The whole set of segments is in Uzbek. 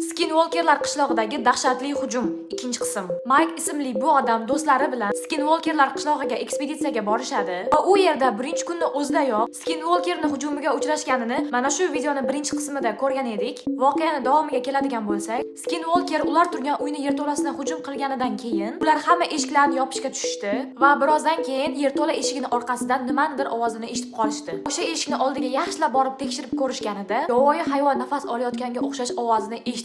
Skinwalkerlar qishlog'idagi dahshatli hujum, ikkinchi qism. Mayk ismli bu odam do'stlari bilan Skinwalkerlar qishlog'iga ekspeditsiyaga borishadi va u yerda birinchi kunni o'zidayoq Skinwalkerni hujumiga uchrashganini mana shu videoni birinchi qismida ko'rgan edik. Voqeani davomiga keladigan bo'lsak, Skinwalker ular turgan uyni yerto'lasini hujum qilganidan keyin ular hamma eshiklarni yopishga tushishdi va birozdan keyin yerto'la eshigini orqasidan nimanidir ovozini eshitib qolishdi. O'sha eshikni oldiga yaxshilab borib tekshirib ko'rishganida yovvoyi hayvon nafas olayotganga o'xshash ovozini eshitishdi.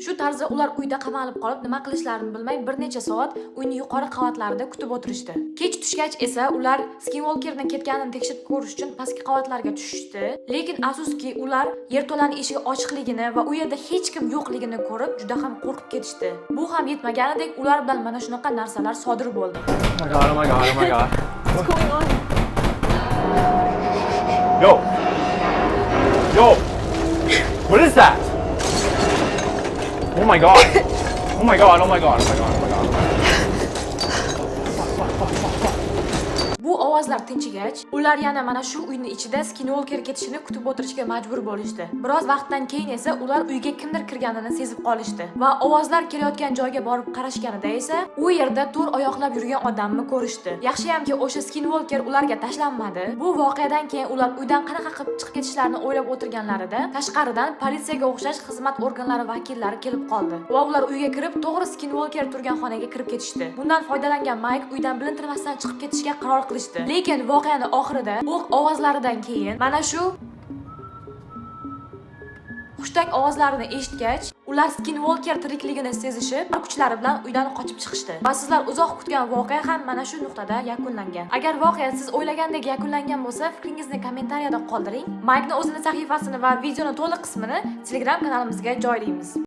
Shu tarzda ular uyda qamalib qolib, nima qilishlarini bilmay bir necha soat uyni yuqori qavatlarida kutib o'tirishdi. Kech tushgach esa ular Skinwalkerning ketganini tekshirib ko'rish uchun pastki qavatlarga tushishdi. Lekin afsuski, ular yerto'laning eshigi ochiqligini va u yerda hech kim yo'qligini ko'rib juda ham qo'rqib ketishdi. Bu ham yetmaganidek, ular bilan mana shunaqa narsalar sodir bo'ldi. Oh my God, oh my God, oh my God. What's going on? Yo! Yo! What is that? Oh my God. Oh my God, oh my God, oh my God, oh my God. Fuck, fuck, fuck, fuck, fuck. Bu ovozlar tinchigach, ular yana mana shu uyni ichida Skinwalker ketishini kutib o'tirishga majbur bo'lishdi. Biroz vaqtdan keyin esa ular uyga kimdir kirganini sezib qolishdi va ovozlar kelayotgan joyga borib qarashganida esa u yerda to'rt oyoqlab yurgan odamni ko'rishdi. Yaxshiyamki, o'sha Skinwalker ularga tashlanmadi. Bu voqeadan keyin ular uydan qanaqa qilib chiqib ketishlarini o'ylab o'tirganlarida tashqaridan politsiyaga o'xshash xizmat organlari vakillari kelib qoldi va ular uyga kirib, to'g'ri Skinwalker turgan xonaga kirib ketishdi. Bundan foydalangan Mayk uydan bilintirmasdan chiqib ketishga qaror qilishdi. Lekin voqeani oxirida o'q ovozlaridan keyin mana shu hushtak ovozlarini eshitgach, ular Skinwalker tirikligini sezishib, bor kuchlari bilan uydan qochib chiqishdi. Va sizlar uzoq kutgan voqea ham mana shu nuqtada yakunlangan. Agar voqea siz o'ylagandek yakunlangan bo'lsa, fikringizni kommentariyada qoldiring. Maykni o'zini sahifasini va videoni to'liq qismini Telegram kanalimizga joylaymiz.